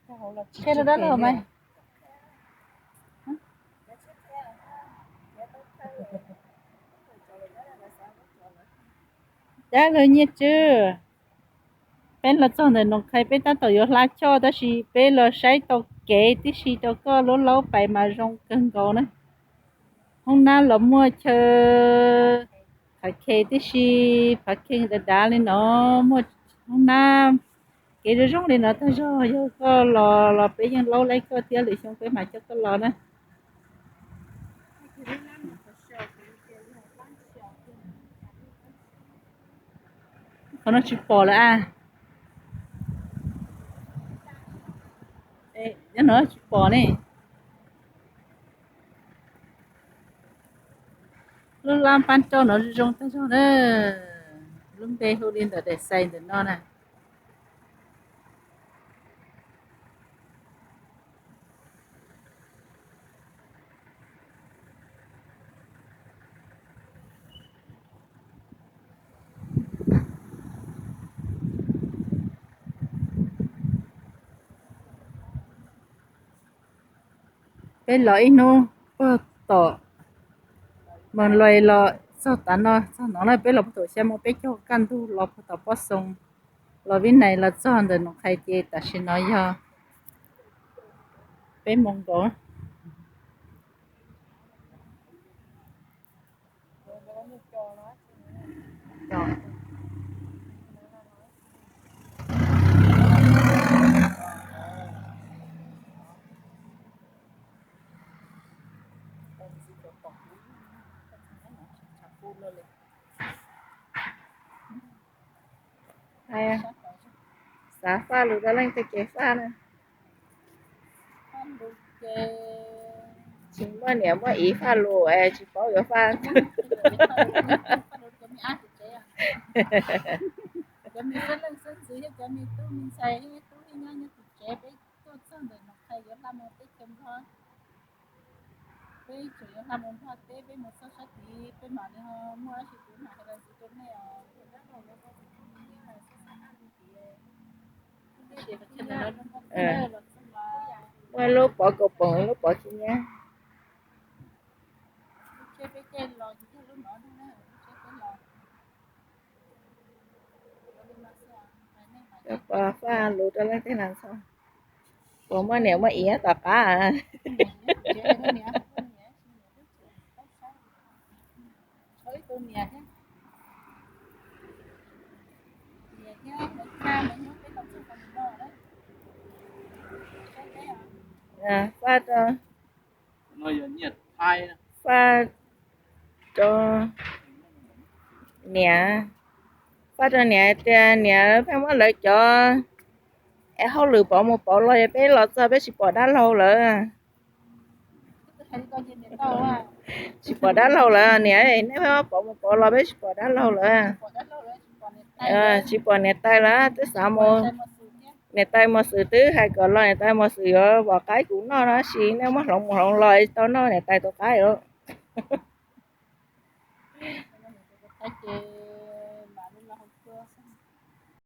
Qhia rau dab laug mas. Dab laug Nyiaj Tswb, peb los txog ntawm Noom Qhais peb tab tom yuav hla choj tab sis peb los saib tau kev tib si rau koj lub laub pais mas zoo kawg nkaus na. Hoob nab los muaj chaw phav khe tib si, phav khe dav dav li no, muaj hoob nab kev zoo zoo li no tag zog. Yog koj los los peb yeej laub laib koj thiab, lwm xyoo peb mam coj koj los na. Qhov no tsis pom lawm a. Nyob no tsis pom ne. Lub lab pab roj no zoo tag zog na. Lub npe hu li ntawm daim xais ntawm no na. Peb los ib hnub puag tom Moos Luis los txog tav no, txog no na, peb los puag tom xya moo peb caug kaj ntug los puag tom Pob Xoo, los Vib Nais los txog ntawm Noom Qhais ces tam sim no yog peb moo nkaus. Xav faj lus rau leej twg ces faj na. Tsis muaj niam muaj txiv faj lus es tsis paub yuav faj. Cov me xeeb leej xeeb ntxwv thiab cov me tub me ntxhais thiab tub thiab nyab nyob tim tsev peb tuaj txog ntawm Noom Qhais yuav hla mus peb caug nkaus. Peb tseem yuav hla mus Nplog teb, peb mus txog sab tid peb mam li ho muaj dab tsi kuv mam hais los ntxiv rau nej os. Muaj lub pov kaus poom, lub pov khib nyiab. Cov pov faj lus rau leej twg los txhob, puas muaj niam muaj txiv nyob tom qab. Faj rau, faj rau niam, faj rau niam tias niam pheej muab lawv cov es hauj lwm pov mus pov los, peb los txog peb tsis pom dab laug lawm. Tsis pom dab laug lawm niam, nej pheej muab pov mus pov los peb tsis pom dab laug lawm. Tsis pom niam tais lawm, twb xav mus, niam tais Mos Xwm twb hais kom los niam tais Mos Xwm yuav pov qaib kuv noj no, tab sis nej muab hloov mus hloov los tau noj niam tais tus qaib lawm.